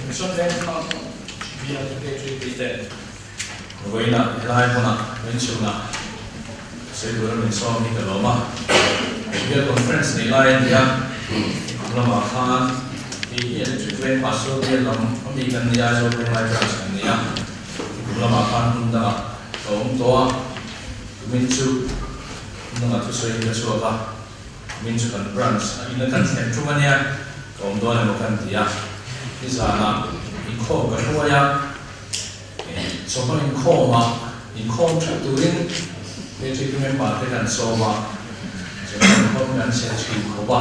Mission Vengthlang bial KTP ten vawiinah helai hmunah Vengchhunah sawi tura min sawm hi ka lawm a. Bial Conference neih lai a ni a, kum lamah khan hei hi Electric Veng Pastor bial lam a mi kan ni a, Aizawl Venglai Branch kan ni a. Kum lamah khan hmun dangah ka awm tawh a, kumin chu hmun dangah thusawi hi ka chhuak a. Min chu kan branch a in a kan thlen tum a nia, ka awm dawn emaw kan ti a, nizanah inkhawm ka hruai a, chawhma inkhawmah inkhawm that turin KTP member te kan sawm a, chawhma inkhawm hi an chhe thin khawp a,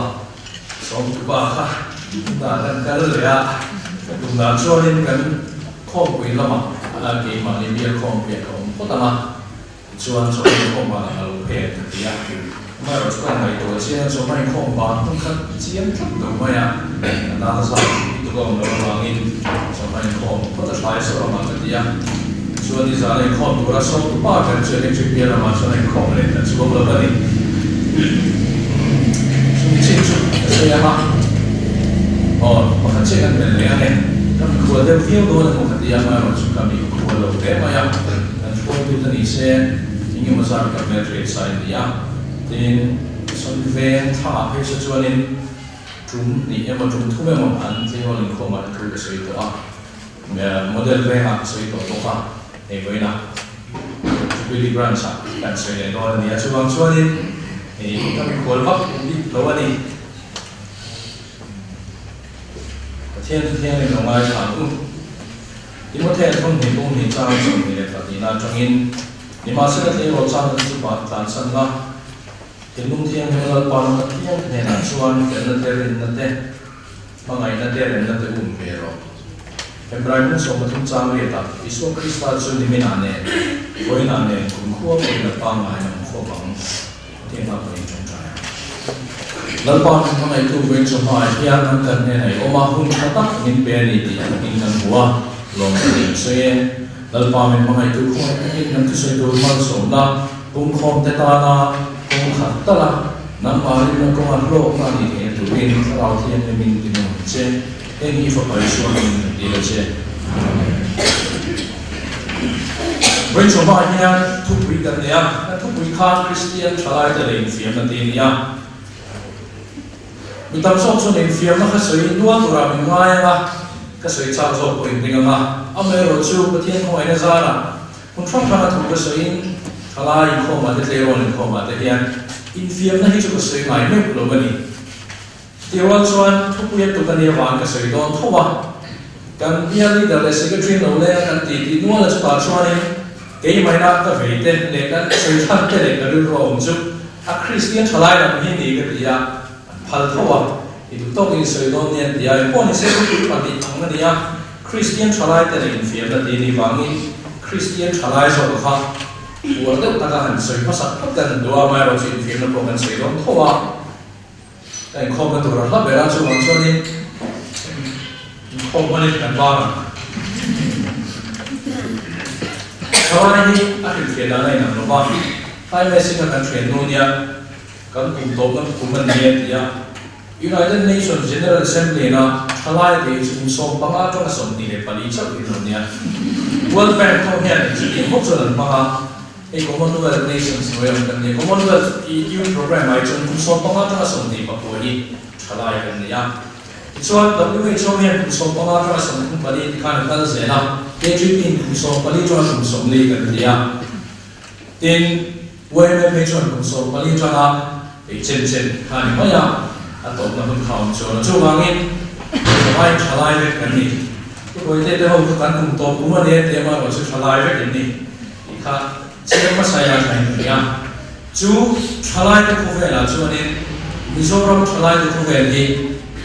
sawmtu pa kha tunah kan kal leh a, tunah chuanin kan khawmpui lamah keimahni biak khawmpuiah ka awm phawt ang a. Tichuan chawhma inkhawm banah ka lo phen ka ti a, amaherawh chu ka ngaihtuah chiang a, chawhma inkhawm ban hmun kha chiang tlat lo mai a, ka tan a zak lutuk a awm loh avangin chawhma inkhawm phawt a thlai sawr ang a ka ti a. Tichuan nizan a inkhawm tura sawmtu pa ber chu electric bial lamah chuan a inkhawm leh ta chuang lo a ni. Chumi chin chu ka sawi ang a, aw pakhat chiah kan melh leh ang e, ka mikhual deuh viau dawn emaw ka ti a, amaherawh chu ka mikhual lo hle mai a. Kan hruaitute ni se eng emaw zat kan hmel hriat sa in ni a, tin sawn veng thlangah phei se chuanin tum hnih emaw tum thum emaw an tleirawl inkhawmah te thu ka sawi tawh a, model vengah ka sawi tawh bawk a, hei vawiinah Jubilee Branch-ah kan sawi leh dawn a ni a, chuvang chuanin hei ka mikhual vak bik lo a ni. Pathian chu thiangin lo ngaithla ang u. Timothea thawmhnih pumhnih chang 25 atangin, Nimahsela tleirawl changte chu pa tlansan la, thinlung thianghlim Lalpa ram Pathian hnenah chuan felna te, rinna te, hmangaihna te, remna te um ve rawh. Hebrai hmun 13 chang riatah Isua Krista chu niminah nen, vawiinah nen kumkhua pawhin a pangngai a awm khawp ang. Pathian hma pawhin tawngtai ang. Lalpa min hmangaihtu vawiin chu hmaah hian an kan hnenah i awm a, hun tha tak min pe a ni tih an hming kan hmu a, lawm ka ti ang sawi e. Lalpa min hmangaihtu khawngaih takin kan thusawi tur malsawmna pumkhawm te tana kawng khat tal a, nangmah rinna kawnga hlawkna a nih theihna turin Thlarau Thianghlim in ti nung ang che. Heng hi fapa Isua hmingin kan dil a che. Amen. Vawiin chawhma hian thupui kan nei a, kan thupui khan Kristian thalaite leh infiamna te a ni a. Mi tam zawk chuan infiamna kha sawi nual turah min ngai ang a, ka sawi chak zawk pawh inring ang a. Amaherawh chu Pathian khawngaihna zarah hmun hrang hranga thu ka sawiin thalai inkhawmah te tleirawl inkhawmah te hian infiamna hi chu ka sawi ngai meuh lo a ni. Tirual chuan thupui a tuk a nia vang ka sawi dawn tho a, kan bial leader leh secretary lo leng a kan ti tih nual a chutah chuanin keimaina ka vei te leh kan sawi chhan te leh ka rilru a awm chu a Kristian thalai lam hi ni ka ti a, an phal tho a, i duh tawkin i sawi dawn nia an ti a, engpawh ni se thupui pahnih ang a ni a, Kristian thalai te leh infiamna ti a nih vangin Kristian thalai zawk kha uar deuh taka han sawi hmasak phawt kan duh a, amaherawhchu infiamna pawh kan sawi dawn tho a. Ka inkhawmna tur a hla ber a, chuvang chuanin inkhawm hmanin kan bang ang. Thalai hi a hrilhfiah dan a inang lo va, Jaime Singh-a kan thian nu nia kan kum tawpna kum a ni e ti a, United Nations General Assembly-na thalai te hi chu kum 15 atanga 24 chauh hi an lo nia. World Bank ho hian chutiang bawk chuan an hmang a. Hei Commonwealth Nations hnuai awm kan ni a, Commonwealth Youth Programme ah hi chuan kum 15 atanga 24 hi thalai kan ni a. Tichuan WHO hian kum 15 atanga 34 ti khan a kal zel a, KGP in kum 14 atanga kum 40 kan ti a. Tin, YMA phei chuan kum 14 atanga ei chen chen kha a ni mai a, a tawpna hun kha a awm chuan a. Chuvangin thalai thalai vek kan ni. Thubuaite te ho kha kan kum tawp kum a nia ti a, amaherawhchu thalai vek in ni. Tih kha chiang hmasa ila tha in hria. Chu thalaite khawvelah chuanin Mizoram thalaite khawvel hi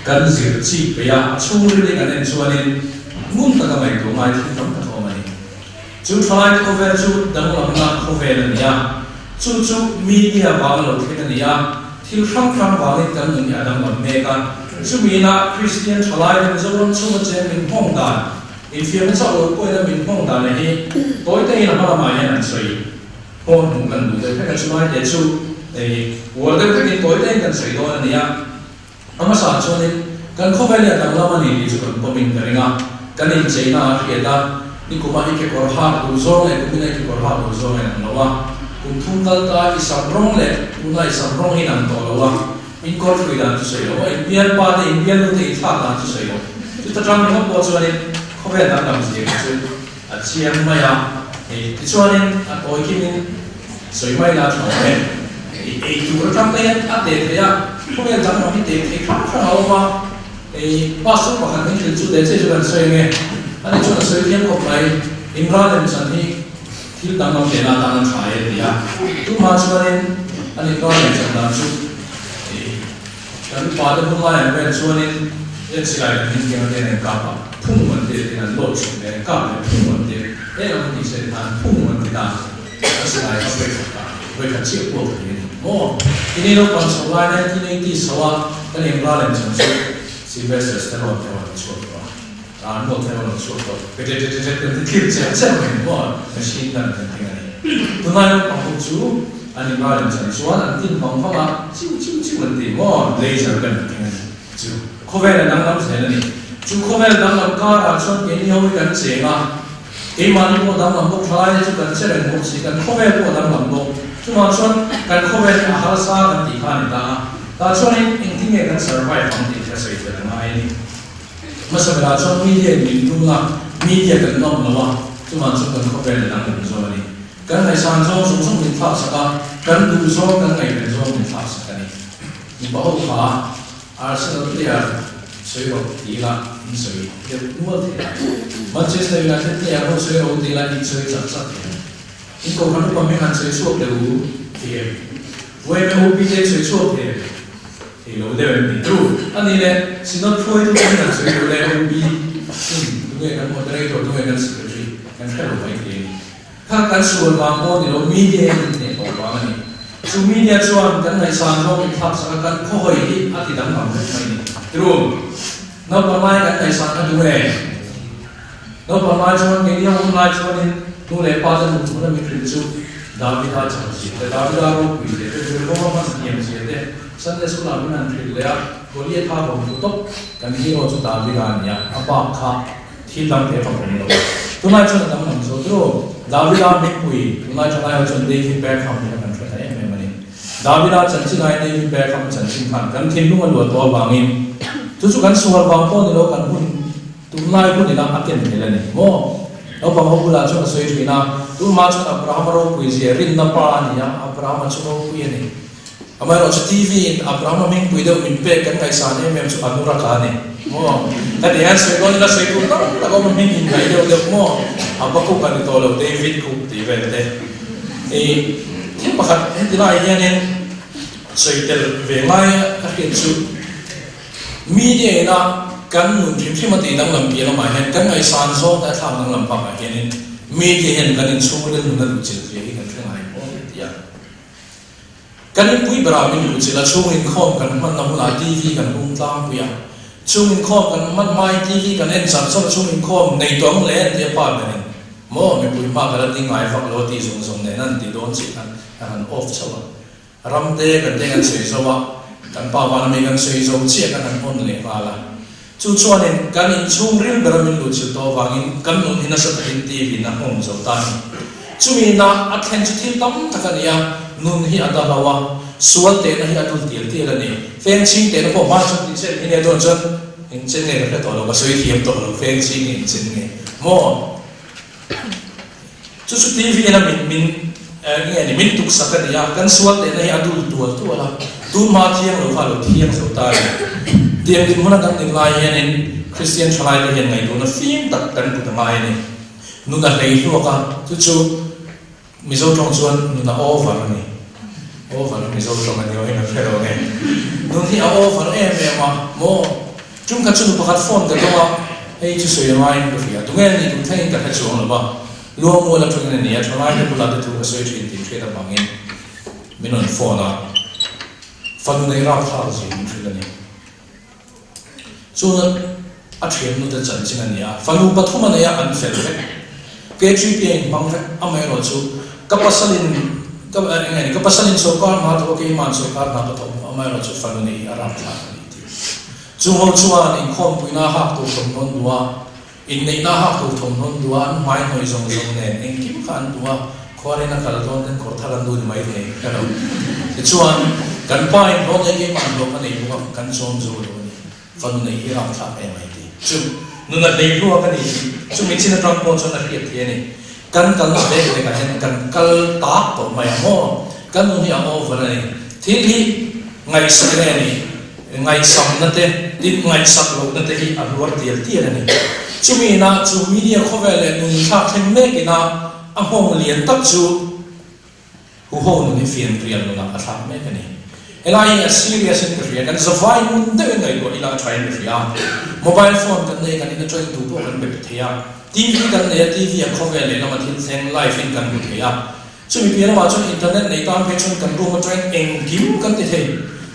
kan zir chik peih a, a chhungril hi kan en chuanin ngun taka ngaihtuah ngai thil tam tak a awm a ni. Chu thalaite khawvel chu danglamna khawvel a ni a, chu chu media vanga lo thleng a ni a, thil hrang hrang vangin kan nun hi a danglam mek a. Chumi inah Kristian thalaite Mizoram chhunga cheng min hmawng dan, Infiamna chauh lo pawhin a min hmawng dan hi tawi takin a hma lamah hian an sawi. Hmawn hmuh kan duh deuh hlek a, chulai te chu ei uar deuh hlekin tawi takin kan sawi dawn a ni a. A hmasaah chuanin kan khawvel hi a danglam a ni tih chu kan pawmin ka ring a. Kan incheina a hriat a, nikuma i kekawr hak duh zawng leh kumina i kekawr hak duh zawng a inang lo a. Kum thum kal ta i sam rawng leh tuna i sam rawng hi inang tawh lo a, in kawr hrui dan chu sawi lo a, in bialpa te, in bialnu te inthlak dan chu sawi lo. Chuta tang ringawt pawh chuanin khawvel danglam zia kha chu a chiang mai a, hei tichuanin a tawi khimin sawi mai la tha awm e. Hei ei tur atang te hian a teh theih a, khawvel danglam hi teh theih hrang hrang a awm a. Hei pastor pakhat min hrilh chu leh che chu kan sawi ange, ani chuan a sawi thiam khawp mai, Imran lemchan hi thil danglam lehna atan a tha e a ti a, tumah chuanin an Imran lemchan dan chu hei kan upa te hun lai ang vel chuanin en silai kan hming kiang te an kap a, phung an ti a tin an load chhun leh an kap leh phung an ti a, eng ang ni se khan phung an ti ta, a silai kha vawikhat ah vawikhat chiah puak thei a ni maw? Tini naupang chho lai 1980 chho a kan Imran lemchan chu Sylvester Stallone te rawn chhuak tawh a, Arnold te rawn chhuak tawh, petetetetet kan ti thlir cher cher mai ni maw? Machine gun kan keng a ni. Tunlai naupang ho chu an Imran lemchan chuan an tin vang vang a, chiu chiu chiu an ti maw? Laser gun an keng a ni. Chu khawvel a danglam zel a ni. Chu khawvel danglam karah chuan keini ho hi kan cheng a, keimahni pawh danglam bawk, thalaite chu kan che reng bawk si, kan khawvel pawh danglam bawk. Chuvang chuan kan khawvel hi a harsa kan tih kha a ni ta a, tah chuanin engtin nge kan survive ang tih kha sawi fel a ngai a ni. Hmasa berah chuan media in min tum a, media kan nawm lo a, chuvang chuan kan khawvel a danglam zawk a ni. Kan ngaihsan zawng zawng zawng min thlak sak a, kan duh zawng kan ngaihven zawng min thlak sak a ni. Mipa ho kha Arsenal player sawi rawh ti ila in sawi deuh nual thei a, Manchester United player ho sawi rawh ti ila in sawi chak chak thei a. In kohhran upa hming han sawi chhuak deuh u thei em? YMA OP te in sawi chhuak thei em? Thei lo deuh em ni? True. A nih leh Synod hruaitu te hming han sawi deuh le OP in tunge kan moderator tunge kan secretary kan hre lo mai thei a ni. Kha kan sual vang pawh ni lo, media hian min hneh tawh vang a ni. Chu media chuan kan ngaihsan zawng min thlak sak a, kan khawhawi hi a ti danglam vek mai ni. Tirul, naupang lai kan ngaihsan kha duh e. Naupang lai chuan keini a awm lai chuanin nu leh pa te nun hmun a min hrilh chu Davida chhan zia te, Davida ropui zia te, Jeroboama hman hniam zia te, Sunday school ah min han hrilh leh a, Goliatha vawm thu tawp kan hero chu Davida a ni a, a bak kha Thil dang te ka pawm lo. Tunlai chuan a dang lam zawk ru. Davida mipui, tunlai thalai ho chuan David Beckham hi kan hre ta em em a ni. Davida chanchin ai David Beckham chanchin khan kan thinlung a luah tawh avangin chu chu kan sual vang pawh ni lo kan hun tunlai hun ila a ken tel a ni maw? Naupang ho bulah chuan a sawi thin a, tunhma chuan Abrahama ropui zia rinna pa a ni a, Abrahama chu ropui a ni. Amaherawh chu TV in Abraham a hmingpui deuh min pek kan ngaihsan em em chu Anurag a ni maw? Ka ti hian sawi dawn ila sawi tur tam tak awm a hming in ngaih deuh deuh maw? Habakkuk a ni tawh lo David Cook tih vel te. I thil pakhat heti lai hianin sawi tel ve ngai a hriat chu media ina kan nun hrim hrim a tih danglam piah lamah hian kan ngaihsan zawng te a thlak danglam bakah hianin media hian kan inchhungril nun a luhchilh zia hi kan hre ngai pawh a ni tih a. Kan inpui berah min luhchilh a, chhung inkhawm kan hmanna hunah TV kan hung tlangpui a. Chhung inkhawm kan hman hmain TV kan en char char a, chhung inkhawm nei tawng le an ti a pa berin maw mipui hma ka la ding ngai vak lo a tih zawng zawng nen an ti dawn chiah khan kan han off chauh a. Ram te kan te kan sawi zo a, kan pa vana mi kan sawi zo chiah kan han on leh nghal a. Chu chuanin kan inchhung ril bera min luhchilh tawh avangin kan nun hi nasa takin TV in a hmawm zo ta a ni. Chumi na a thlen chu thil tam tak a ni a, nun hi a da lo a, sual tehna hi a dul tial tial a ni. Feng chhing tehna pawh hmai chuan tih chen hi nia dawn chuan eng chen nge ka hre tawh lo, ka sawi thiam tawh lo, feng chhing eng chen nge maw? Chu chu TV in a min min nge ni min tuksak a ni a, kan sual tehna hi a dul tual tual a, tunhma thiang lo kha a lo thiang zo ta a ni. Tiang dinhmuna kan din lai hianin Kristian thalaite hian ngaihtuahna fim tak kan put a ngai a ni. Nun a hlei hluak a, chu chu Mizo tawng chuan nun a over a ni. Over Mizo tawng a ni awhin a hre lo nge. Nun hi a over em em a maw? Tum khat chu nu pakhat phone ka dawng a, hei chu sawi ngaiin ka hria, tunge a nih duh thlengin ka hre chuang lo va, Luangmual atangin a ni a, thalaite bulah te thu ka sawi thin tih hriat avangin min rawn phone a, fanu nei rapthlak zin min hrilh a ni. Chuan a thiannute chanchin a ni a, fanu pathum a nei a, an fel vek. KGP a inhmang vek, amaherawhchu ka pasalin ka eng nge ni, ka pasalin sawrkar hna thawk a, keima'n sawrkar hna ka thawk hmu, amaherawhchu fanu nei hi a rapthlak a ni tih. Chung ho chuan inkhawmpuina hak tur thawmhnaw an duh a, Inneihna hak tur thawmhnaw an duh a, an hmai hnawih zawng zawng nen engkim kha an duh a, khuarin a kal dawn ten kawr thar an duh ni mai thei ka lo. Tichuan, kan pa in hlawh nei keimah hlawh ka nei bawk a, kan chawm zo lo a ni. Fanu neih hi rapthlak em ai ti. Chu nuna hleihlua ka ni tih chumi chin atang pawh chuan a hriat thei a ni. Kan kalna vek vekah hian kan kal tak tawh mai ang aw. Kan nun hi a over a ni. Thil hi ngaihsak nge ni? Ngaihsamna te, tin ngaihsak lohna te hi a hluar tial tial a ni. Chumi inah chu media khawvel leh nun thlak thleng mek ina a nghawng lian tak chu Huho nun hi fian rial nunah a thlak mek a ni. Helai hi a serious in ka hria, kan zavai ngun deuhin ngaihtuah ila a tha in ka hria. Mobile phone kan nei, kan in atangin tu pawh kan be pe thei a. TV kan nei a, TV a khawvel lehlam a thil thleng live in kan hmu thei a. Chumi piah lamah chuan internet nei tan phei chuan kan room atangin engkim kan ti thei.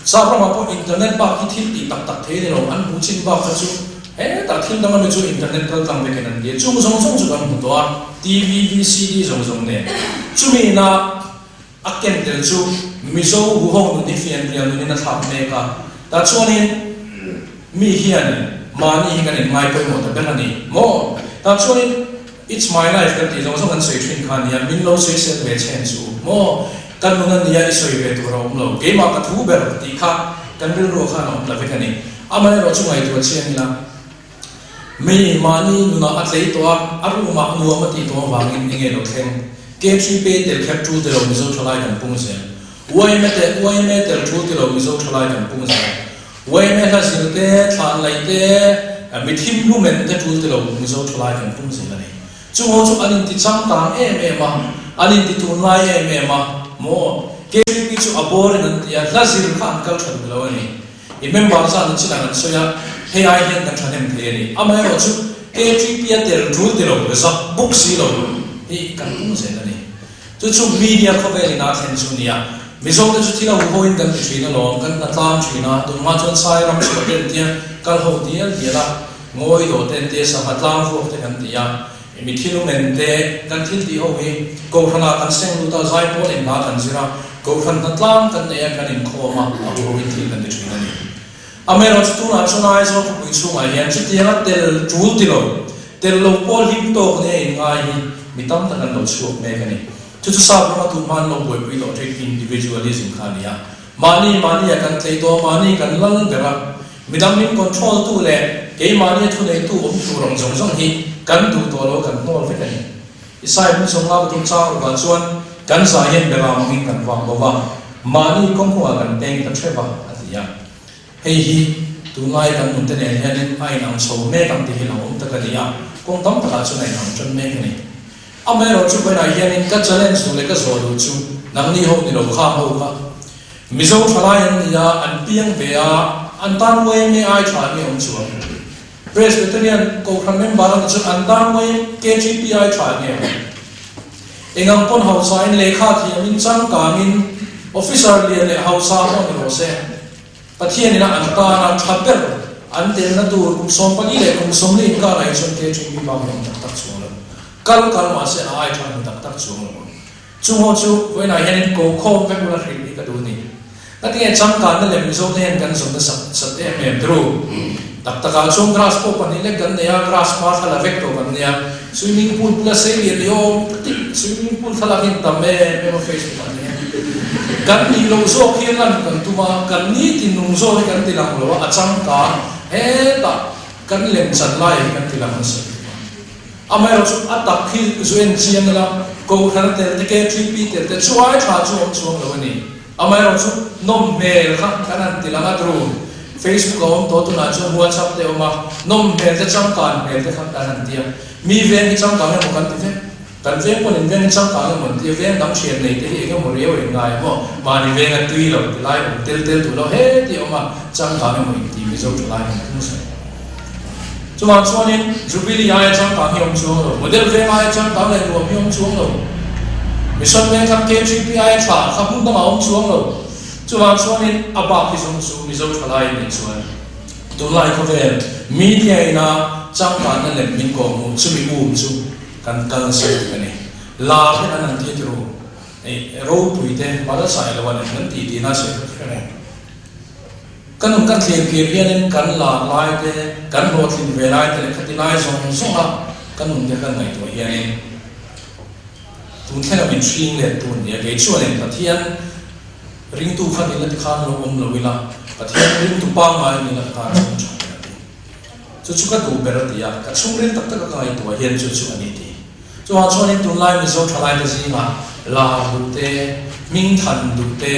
Sap ramah pawh internet bak hi thil tih tak tak thei a ni lo, an hmuh chin bak kha chu hetah thil dang ami chu internet kal tlang vekin an ti a, chung zawng zawng chu kan hmu tawh a, TV, VCD zawng zawng nen. Chumi ina a ken tel chu Mizo huho nun hi fianrial nunin a thlak mek a, tah chuanin mi hian mahni hi kan inngai pawimawh ta ber a ni maw? Tah chuanin. It's my life kan tih zawng zawng an sawi thin kha nia, min lo sawi sel ve chhen chu maw? Ka nun a nia i sawi ve tur a awm lo, keimah ka thu ber tih kha kan rilru khan a awm ta vek a ni. Amaherawh chu ngaihtuah chiang ila, mi mahni nunah a tlei tawh a, a room-ah nuam a tih tawh avangin enge lo thleng? K3 pay tel kher tul tilo Mizo thalai kan pung zel. Yma te yma tel tul tilo Mizo thalai kan pung zel. Yma hla zir te, thlan laih te, mi thim hlu men te tul ti lo Mizo thalai kan pung zel a ni. Chung ho chu an inti changkang em em a, an inti tunlai em em a, maw? KVP chu a boring an ti a, hla zir kha an kal tha duh lo a ni. I member zan an chinah kan sawi a, hei ai hian kan thahnem thei a ni. Amaherawh chu KVP a tel tul ti lo, zak bawk si lo hi kan pung zel a ni. Chu chu media khawvel in a thlen chu nia. Mizo te chu thil a huhoin kan ti thin alawm, kan hna tlang thin a, tunhma chuan Sai ram chhuah te an tia, kal ho dial dial a, ngawi dawh te an tia, sangha tlang vuak te kan ti a, mi thil umen te kan thil tih ho hi Kohhran ah kan seng lut a, zaipawl in hla kan zir a, Kohhran hna tlang kan nei a, kan inkhawm a, a huhoin thil kan ti thin a ni. Amaherawhchu tunah chuan Aizawl khawpui chhungah hian chutianga tel tul ti lo, tel lo pawh hlim tawk nia inngai hi mi tam tak an lo chhuak mek a ni. Chu chu sap rama tun hma an lo buaipui tawh thin individualism kha a ni a. Mahni mahnia kan tlei tawh a, mahni kan lal ber a, midang min control tu leh keimahnia thuneitu awm tur ang zawng zawng hi kan duh tawh lo, kan hnawl vek a ni. Isai hmun sawmnga pathum chang rukah chuan kan zah hian beram angin kan vak bo va, mahni kawngkawngah kan peng ta theuh va, a ti a. Hei hi tunlai kan nunte nen hianin a inang chho mek ang tih hi lo awm tak a ni a, kawng tam takah chuan a inang tan mek a ni. Amaherawhchu vawiinah hianin ka challenge duh leh ka zawh duh chu nangni ho ni lo khang ho kha Mizo thalai an ni a, an piang ve a, an tan yma ai tha nge awm chuang? Presbyterian Kohhran member a ni chu an tan mai KGPI tha nge awm? Engang pawn hausain lehkha thiamin changkangin officer lian leh hausa pawh ni rawh se, Pathianin a an tana tha ber an telna tur kum 14 leh kum 40 inkarah hi chuan KGP bak hi a awm tak tak chuang lo. Kal kal mahse a ai tha hmu tak tak chuang lo ang. Chung ho chu vawiinah hianin ko khawm vek ula hrilh hi ka duh a ni. Ka tinge changkanna leh Mizo te hian kan zawn nasat sat em em turu. Tak takah chuan grass pawh pahnih lek kan nei a, grass hma thla la vek tawh kan nia. Swimming pool bula sei lian ni awm takin swimming pool thlalak hi an tam em em a Facebook ah te hian. Kan nih loh zawk hi lan kan tum a, kan nitin nung zawk hi kan ti lang lo a, a changkang hetah kan lemchan lai hi kan ti lang nasa lutuk a. Amaherawhchu a tak hi zu en chiang ila, Kohhran tel te, KTP tel te chuai tha chu awm chuang lo a ni. Amaherawhchu nawm hmel kha kan han ti lang a tru. Facebook a awm tawh tunah chuan WhatsApp te a awm a, nawm hmel te changkan hmel te kha kan han ti a. Mi veng hi changkang emaw kan ti vek. Kan veng pawn in veng hi changkang emaw an ti a, veng dang thian nei te hi eng emaw riau in ngai emaw, mahni veng a tui lo ti lai awm tel tel duh lo he ti a awm a, changkang emaw in ti Mizo tha lai kan phung sawi. Chuvang chuanin Jubilee aia changkang hi awm chuang lo, Model veng aia changkang leh nuam hi awm chuang lo, Mission veng kha KGP aia tha kha hmun dangah awm chuang lo. Chuvang chuanin a bak hi zawng chu Mizo thalai in nih chuan tunlai khawvel media ina changkanna lem min kawhhmuh chumi um chu kan kal nasa lutuk a ni. Lar hi an han ti a ti ru, ropui te mal a chai lo a ni, kan titi na sawi vek vek a ni. Ka nun kan thlir kir hianin kan lar lai te, kan hlawhtlin ve lai te leh khati lai zawng zawnga ka nun te kan ngaihtuah hianin tun thlenga min hring let tu nia. Kei chuanin Pathian ringtu kha nila ti khan lo awm lo ila, Pathian ringtu pangngai nila ka tan chuan tha ber a ti. Chu chu ka duh ber a ti a, ka chhungril tak taka ka ngaihtuah hian chu chu a ni ti. Chuvang chuanin tunlai Mizo thalaite zingah lar duh te, hming than duh te,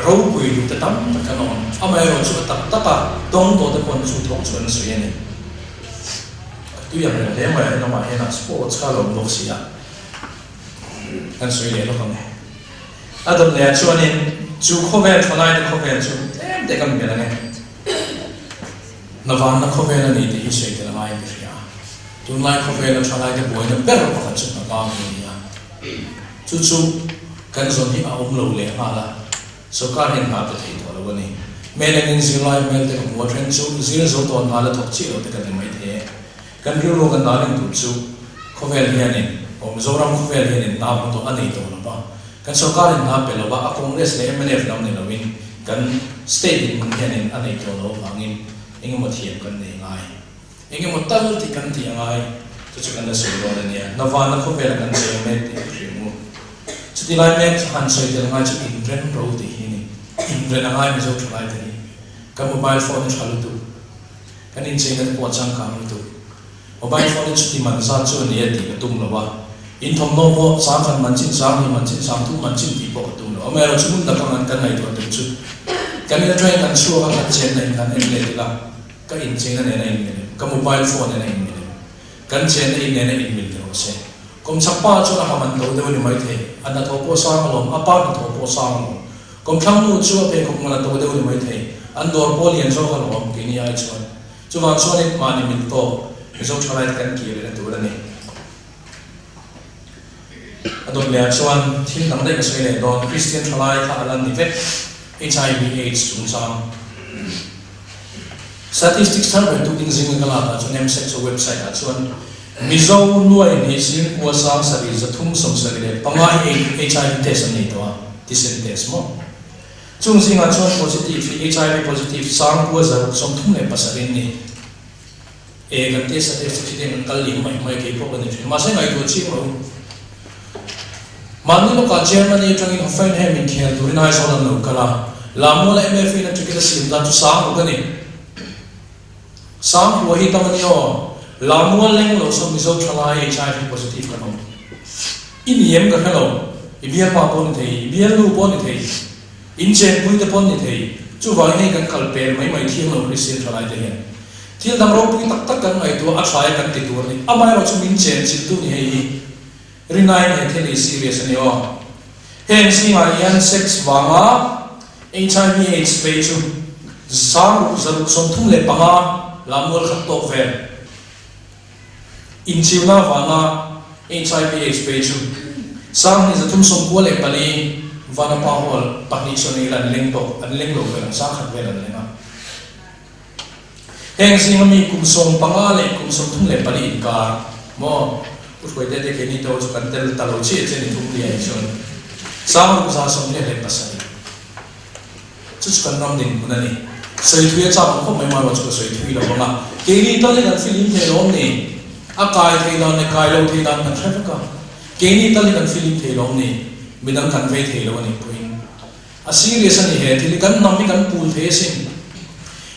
ropui duh te tam tak an awm. Amaherawh chu a tak taka tawng tawh te pawn chu thawk chu an sawi a ni. A tui ang reng hle mai a, lamah hian a sports kha a lo awm bawk si a, kan sawi leh lawk ang e. A dawt leh ah chuanin chu khawvel thalaite khawvel chu tlem te kan belh ang e. Hnavanna khawvel a ni tih hi sawi tel ngaiin ka hria. Tunlai khawvela thalaite buaina ber pakhat chu hnavang hi a ni a. Chu chu kan zawn hi a awm lo leh nghal a, sorkar hian hna pe thei tawh lo a ni. Hmel engin zirlai hmel te ka hmu a, then chu zir zo tawn nghal a thawk chiah lo te ka ti mai thei e. Kan rilru kan dah reng tur chu khawvel hianin aw Mizoram khawvel hianin hna hmu tawh a nei tawh lo va, kan sorkarin hna pe lo va, a Congress leh mnf lam ni loin kan state dinhmun hianin a nei tawh lo avangin engemaw thiam kan nei ngai. Engemaw tal tih kan tih a ngai, chu chu kan la sawi dawn a nia. Hnavana khawvela kan cheng mek tih ka hria mu. Chuti lai mek chu han sawi tel ngai chu inren ro tih hi a ni. Inren a ngai Mizo thalaite hi. Kan mobile phone a tha lutuk. Kan incheina te pawh a changkang lutuk. Mobile phone hi chuti man zat chu a ni a tih ka tum lo a. In thawmhnaw pawh sangkhat man chin, sangli man chin, sangthum man chin tih pawh ka tum lo. Amaherawhchu hmun dang kha kan ngaihtuah tur chu kan in atangin kan chhuak a, kan chenna in khan en let ila, ka incheina nen a inmil em, ka mobile phone nen a inmil em, kan chenna in nen a inmil ti rawh se. Kawmchhak pa chuan a ha man to deuh a ni maithei, a hnathawh pawh sang alawm, a pa hnathawh pawh sang alawm. Kawmthlang nu chu a pheikhawk ngan a to deuh a ni maithei, an dawr pawh lian zawk alawm, keini ai chuan. Chuvang chuanin mahni mil tawk Mizo thalaite kan kir lehna tur a ni. A dawt lehah chuan thil dang daih ka sawi leh dawn, Kristian thalai kha a la ni vek, HIV AIDS chungchang. Statistics thar ber tukin zinga ka lakah chuan MSEC chu website ah chuan Mizo nuai hnih zingkua 7375 hi HIV test an nei tawh a, thisen test maw? Chung zingah chuan positive hi HIV positive 9637 in ni. E kan test a test a thiten kan kal liam mai mai kei pawh ka ni thin. Mahse ngaihtuah chiang lo. Mahni lawkah Germany atangin Hoffenheim inkhel turin Aizawl an lo kal a, Lamuala MFA in a ticket a siam dan chu sang ruk a ni. Sang hua hi tam a ni aw. Lamual leng lo sawn Mizo thalai HIV positive kan awm. I ni em ka hre lo. I bialpa pawh ni thei, i bialnu pawh ni thei, in chenpui te pawh ni thei. Chuvangin hei kan kal pel mai mai thiang lo Kristian thalai te hian. Thil dang ropui tak tak kan ngaihtuah a thlai a kan ti tur a ni. Amaherawhchu min chenchilhtu ni hei hi. Rinaiin he thil hi serious a ni aw. Heng zingah hian sex vanga HIV aids vei chu 635 la mual khat tawk vel. Inchiuna vanga HIV aids vei chu 2394 Vanapa Hall pahnih sawn an leng tawk, an leng lo vel ang, 1000 vel an leng a. Heng zinga mi kum 15 leh kum 34 inkar maw? Pu Hruaite te keini te ho chu kan tel ta lo chiah che ni thum lian chuan 6187 chu chu kan ram dinhmun a ni. Sawi thui a chak ang khawp mai marawh chu ka sawi thui lo vang a, keini tal hi kan filim thei lawm ni? A kai thei dan leh kai lo thei dan kan hre vek a, keini tal hi kan filim thei lawm ni? Midang kan vei thei lo a nih pawhin. A serious a ni he thil hi kan hnam hi kan pul thei asin.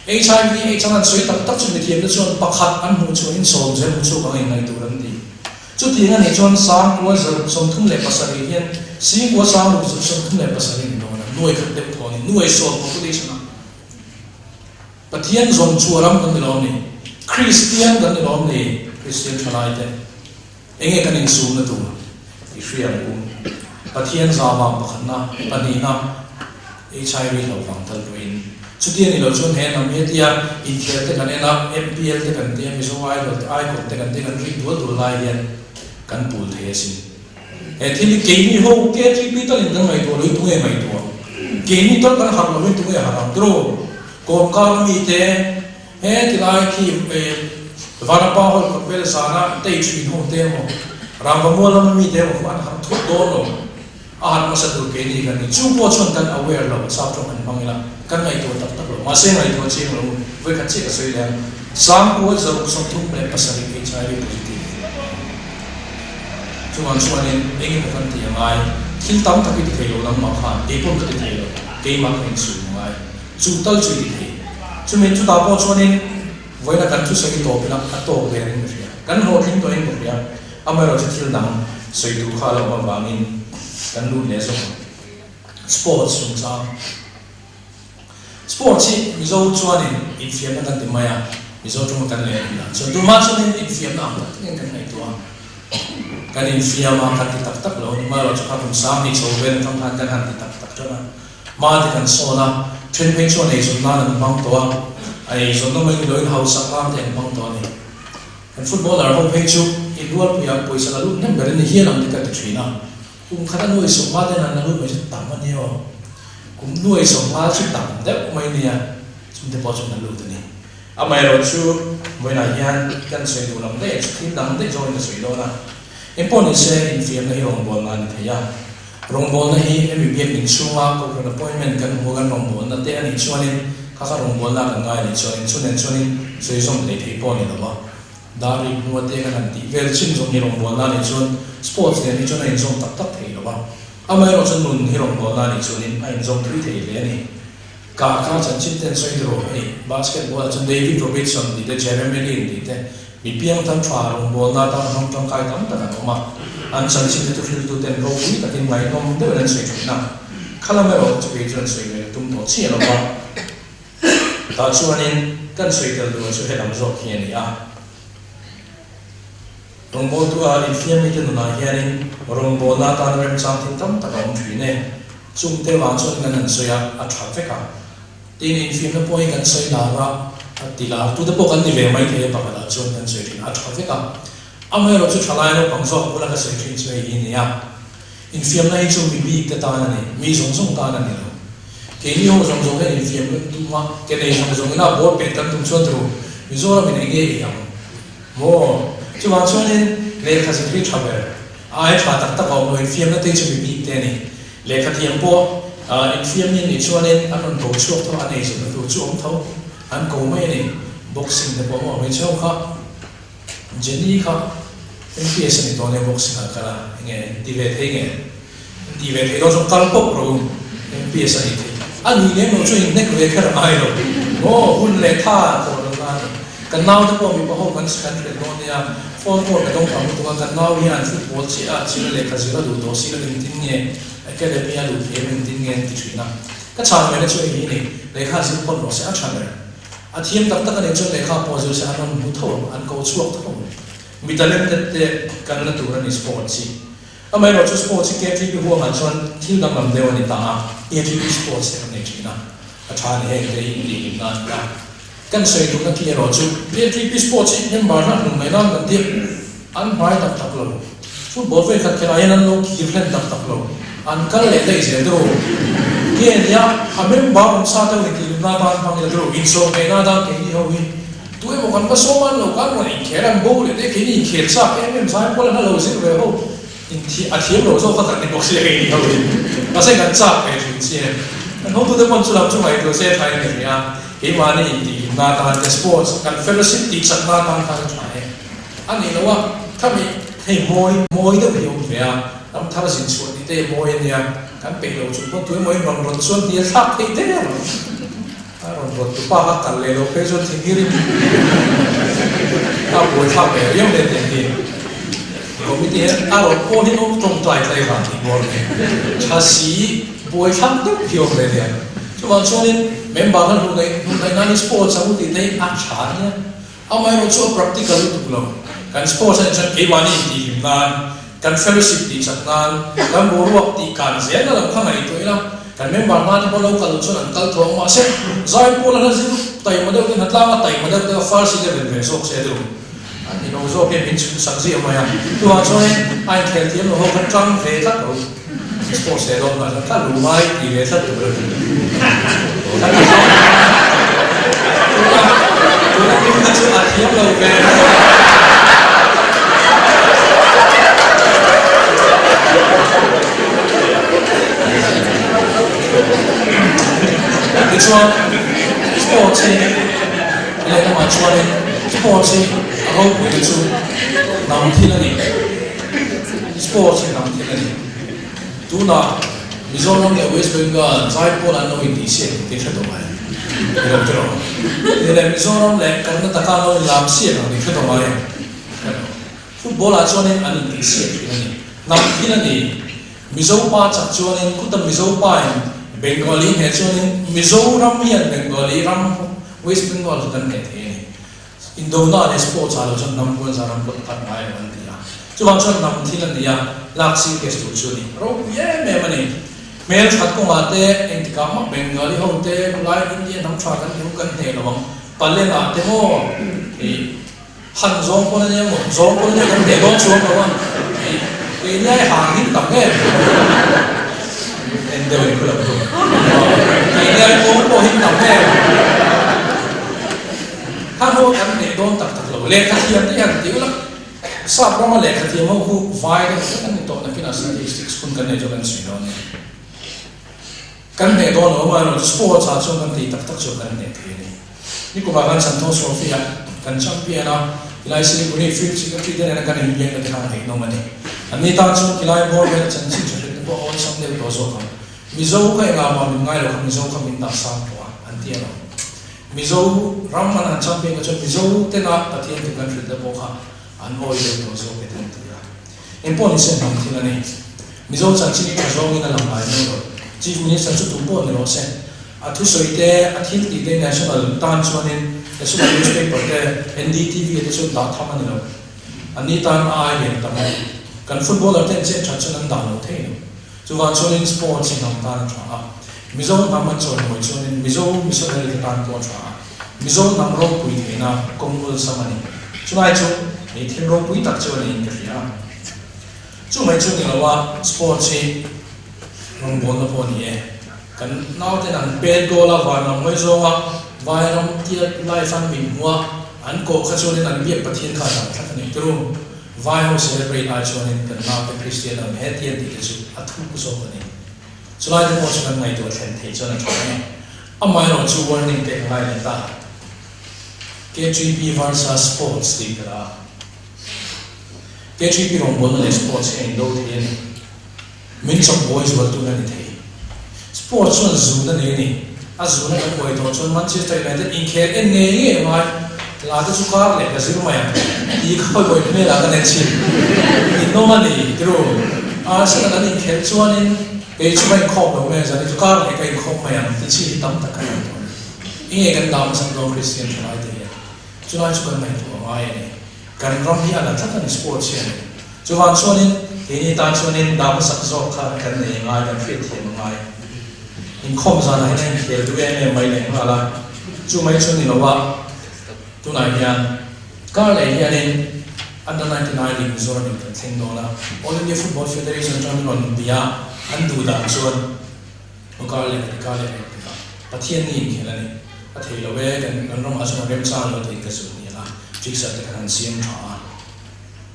HIV AIDS an han sawi tak tak chu mithiamte chuan pakhat an hmuh chhuahin sawm zel hmu chhuak ang a inngaih tur an ti. Chutiang a nih chuan 9637 hian 9637 ni dawn a, nuai khat deuh thaw a ni, nuai sawm population a. Pathian zawm chu a ram kan ni lawm ni? Kristian kan ni lawm ni? Kristian thalaite. Enge kan insumna tur i hria ang u? Pathian zava pakhatna, pahnihna, HIV hlauh vang tal pawhin. Chuti a ni lo chuan he hnam hi hetia inkhel te kan en a, MPL te kan tia, Mizo Idol te, Icon te kan tia kan rik dual dual lai hian kan pul thei asin. He thil hi keini ho KTP talin kan ngaihtuah lo hi tunge ngaihtuah? Keini tal kan harh lo hi tunge harh ang tiraw? Kawmkar mite He tilai khi Vanapa Hall kawt vel zana tei thin ho te emaw, Rangva mual lama mite emaw kha an harh thut dawn lo. A harh hmasa tur keini kan ni. Chu pawh chuan kan aware lo, sap tawng han hmang ila, kan ngaihtuah tak tak lo. Mahse ngaihtuah chiang lo, vawikhat chiah ka sawi leh ang, Sangkua 637 HIV positive. Chuvang chuanin eng emaw kan ti a ngai, thil tam tak i ti thei lo nangmah khan, kei pawn ka ti thei lo, keimah ka insum a ngai. Chu tal chu i ti thei. Chumi chutah pawh chuanin vawiina kan thusawi tawp ila a tawk ve ring ka hria. Kan hlawhtling tawhin ka hria. Amaherawhchu thil dang sawi tur kha a lo awm avangin kan lut leh zawk ang. Sports chungchang. Sports hi Mizo chuanin infiamna kan ti mai a, Mizo tawng kan leh nih dan chuan tunhma chuanin infiamna ang tak takin kan ngaihtuah a, kan infiam a, kan ti tak tak lo a ni. Amaherawhchu kha kum sang hnih chho vel atang khan kan han ti tak tak tan a, hma te kan sawn a, then phei chuan eizawn nan an hmang tawh a, a eizawnna mai ni loin hausak nan te an hmang tawh a ni. Kan footballer ho phei chu inrualpuiah pawisa la lut hnem ber in ni hial ang ti ka ti thin a, kum khat a nuai sawmnga ten an la lut mai chu tam a ni aw. Kum nuai sawmnga chu tam deuh mai nia, chungte pawh chu an la lut a ni. Amaherawh chu vawiinah hian kan sawi duh lam daih chu thil dang daih zawngin ka sawi dawn a, engpawh ni se infiamna hi rawngbawlna a ni thei a, Rawngbawlna hi hemi biakinn chhunga Kohhran appointment kan hmuh kan rawngbawlna te a nih chuanin kha kha rawngbawlna kan ngai a nih chuanin chu nen chuanin sawi zawm hlei thei pawh a ni lo a. Dar rik hnua te kan han tih vel chin zawng hi rawngbawlna a nih chuan sports nen hi chuan a inzawm tak tak thei lo a. Amaherawh chu nun hi rawngbawlna a nih chuanin a inzawm thui thei hle a ni. Kah kha chanchin ten sawi tur a ni. Basketball ah chuan David Robinson tih te, Jeremy Lin tih te, mi piangthar tha rawngbawlna atan hnawm tangkai tam tak an awm a. An chanchin te thuhriltu ten ropui takin ngaihnawm deuhin an sawi thin a. Kha lam erawh chu kei chuan sawi ve ka tum tawh chiah lo va. Tah chuanin kan sawi tel duh chu helam zawk hi a ni a. Rawngbawltu-a infiamite nunah hianin rawngbawlna atan remchang thil tam tak a awm thin e. Chungte vang chuan kan han sawi a, a tha vek a. Tin, infiamna pawh hi kan sawi lar a, a ti lar tute pawh kan ni ve mai thei a, pakhatah chuan kan sawi thin a, a tha vek a. Amaherawh chu thalai naupang zawk bula ka sawi thin chu hei hi a ni a, infiamna hi chu mi bik te tan a ni, mi zawng zawng tan a ni lo. Keini ho zawng zawng hian infiam kan tum a, ke nei zawng zawng ina ball pet kan tum chuan turu Mizoramin eng nge i ang? Maw? Chuvang chuanin lehkha zir hi tha ber. Ai tha tak tak a awm lo, infiamna te chu mi bik te a ni. Lehkha thiam pawh infiam ni anih chuanin an rawn ko chhuak tho a, an eizawnna tur chu awm tho. An ko mai a ni. Boxing te pawh maw hmeichhe ho kha Jenny kha MPS a ni tawh ania boxing ah kal a, enge inti ve thei nge? Inti ve thei dawn chuan kal pawp rawh u, MPS a nih theih. A nih lem loh chuan inhnek ve kher a ngai lo. Maw hun leh tha tawh lo na a ni. Kan naute pawh mipa ho kan kan hrelh dawn nia, phone call ka dawng tam lutuk a, kan nau hian football chiah a zir a lehkha zir a duh tawh si lo engtin nge academy a luh theih em engtin nge an ti thin a. Ka chhan mena chu hei hi ni, lehkha zir phawt rawh se a tha ber. A thiam tak tak a nih chuan lehkha pawh zir se an rawn hmu tho ang, an ko chhuak tho ang. Mi talented te kan la tur a ni sports hi. Amaherawh chu sports hi KTP huangah chuan thil danglam deuh a ni ta a, KTP sports te kan nei thin a, a tha a ni heng te hi intihhlim nan a ni a. Kan sawi duhna khi erawh chu KTP sports hi member hna hnung mai nan kan tir an hmai tak tak lo, football vei khat khelh ah hian an lo kir hlen tak tak lo, an kal leh daih zel deuh. Nge nia a member awm sa deuh intihhlim nan atan hmang ila deuh, insawm theih nan atan keini ho hi Tu emaw kan va sawm an lo kan rawn inkhel an bo leh te keini inkhel chak em em zai pawl an la lo zir ve ho inthi a thiam lo zawk a kan ni bawk sia keini ho hi mahse kan chak ve thin chi em kan hotute pawn chu lam chu ngaihtuah se tha in ni hle a keimahni intihhlimna atan te sports kan fellowship tih chakna atan khan a tha e a nih loh a khami hei mawi mawi deuh hi a awm ve a ram thar zin chhuah tih te mawi a nia kan peih lo chung pawn tu emaw in rawn rawn chuan ti a thlak theih der lo. A rawn rawt tu pa kha kal leh lo phei chuan thing hirin a buai thlak ve riau hle tih hi committee hian a rawn pawn hi awm tawngtai tlai vang tih bawr hle tha si buai thlak deuh hi awm ve nia. Chuvang chuanin member khan hmuh ngaih hmuh ngaih nan sports ang u tih te hi a tha ania. Amaherawh chu a practical lutuk lo. Kan sports a nih chuan keimahni intihhlim nan, kan fellowship tih chak nan, kan boruak tih kan zelna lam kha ngaihtuah ila, kan member hma te pawh lo kal loh chuan an kal tho ang. Mahse, zai pawl a hla zir taima deuh te, hnatlanga taima deuh te kha first 11 ve zawk se deuh a ni lo zawk hian min chhunsak ziah mai a. Chuvang chuanin a inkhel thiam lo ho kha tang ve tlat lo. Sports leh dawn lah chuan ka lu ngai ti ve tlat tur a ni. Kan ti zawk tuna tuna mi kha chu a thiam lo ve. ropuina chu hnam thil a ni. Sports hi hnam thil a ni. Tunah Mizoram leh West Bengal zaipawl an lo intihsiak ang tih hre tawh ngai ni lo tiraw? Ni leh Mizoram leh Karnataka an lo inlamsiak ang tih hre tawh ngai hre lo. Football ah chuanin an intihsiak thin a ni. Hnam thil a ni. Mizo pa chak chuanin khuta Mizo pa in Bengali hneh chuanin Mizoram hian Bengali ram West Bengal chu kan hneh thei a ni. Indona leh sports ah lo chuan hnam puan zan ram pawh khat ngai lo an ti a. Chuvang chuan hnam thil a ni a, lak serious tur chu a ni. Ropui em em a ni. Hmel that kawngah te engtikah mah Bengali ho te khulai India hnam tha kan hmu kan hneh lo ang. Palengah te maw ih han zawng pawn a nia maw zawng pawn a nia kan hneh dawn chuang lo a ih keini ai hang him tam em en deuh in khulak chu keini ai kawng pawh him tam em. Kha ho kan neih dawn tak tak lo. Lehkha thiam te hian ti ula, sap rama lehkha thiam ho khu vai deuh vek an ni tawh nakinah statistics hun kan nei chu kan sawi dawn a ni. Kan hneh dawn lo amaherawhchu sports ah chuan kan tih tak tak chu kan hneh thei a ni. Nikumah khan Santosh Trophy ah kan champion a, tilai Siliguri Field Secretary te nena kan inbiakna te kha a ngaihnawm a ni. Anni tan chuan tilai bawr vel chanchin tha hrilh te pawh a awlsam deuh tawh zawk ang. Mizo kha engah mah min ngai lo kha Mizo kha min dah sang tawh a an ti alawm. Mizo ram an han champion kha chuan Mizo tena Pathian thu kan hrilh te pawh kha an awi deuh tawh zawk e an ti a. Engpawh ni se hnam thil a ni. Mizo chanchin hi tha zawngin a lang ngai mai lo. Chief Minister chu tu pawh ni rawh se. A thusawi te, a thil tih te national tan chuanin national newspaper te, NDTV te chuan dah tham a ni lo. Anni tan a ai lian tam a ni. Kan footballer ten chet that chuan an dah lo thei lo. Chuvang chuanin sports hi hnam tan a tha a, Mizo hnam an chawimawi chuanin Mizo missionary te tan pawh a tha a, Mizo hnam ropui theihna kawng awlsam a ni. Chulai chu hei thil ropui tak chu a niin ka hria a. Chu mai chu ni lo a, sports hi rawngbawlna pawh a ni e. Kan nauten an pet goal a, van lam ngawi zawnga Vairam tiat life an min hmu a, an kawh kha chuanin an biak Pathian kha a dang tlat a ni. Turu. Vai ho celebrate ai chuanin kan naute Kristian ang he tian tih te chu a thuk zawk a ni. Chulai te pawh chu kan ngaihtuah thlen theih chuan a tha ang e. Amaherawh chu warning te ka ngai leh ta. KTP versus Sports tih ka dah a. KTP rawngbawlna leh Sports hi a indo thei a ni. Min chawp buai zual tun a ni thei. Sports chuan zun a nei a ni. A zun a kan buai tawh chuan Manchester United inkhel en ngei ngei a ngai. La te chu kar leh ka zir mai ang tih kha hawi hawi hmelah ka nen chhin. Ninawm a ni tiru. Arsenal an inkhel chuanin kei chu ka inkhawm lo mai a, zan hi chu kar leh ka inkhawm mai ang ti chi hi tam tak kan awm tawh a ni. Enge kan dah hmasak dawn Christian thalai te hian? Chulai chu kan ngaihtuah a ngai a ni. Kan ram hi a la tlat a ni sports hian. Chuvang chuanin keini tan chuanin dah hmasak zawk kha kan nei a ngai, kan hriatthiam a ngai. Inkhawm zanah hian a inkhel duh em em mai leh nghal a, chu mai chu ni lo a, tunah hian kar leh hianin Under 99 League Mizoram in kan thleng dawn a, All India Football Federation atangin rawn bia an duh dan chuan aw kar leh ka ti kar leh ka ti a, Pathian ni inkhel a ni, a thei lo e, kan ramah chuan a remchang lo tiin ka zut ni a, fixer te kan han siam tha a.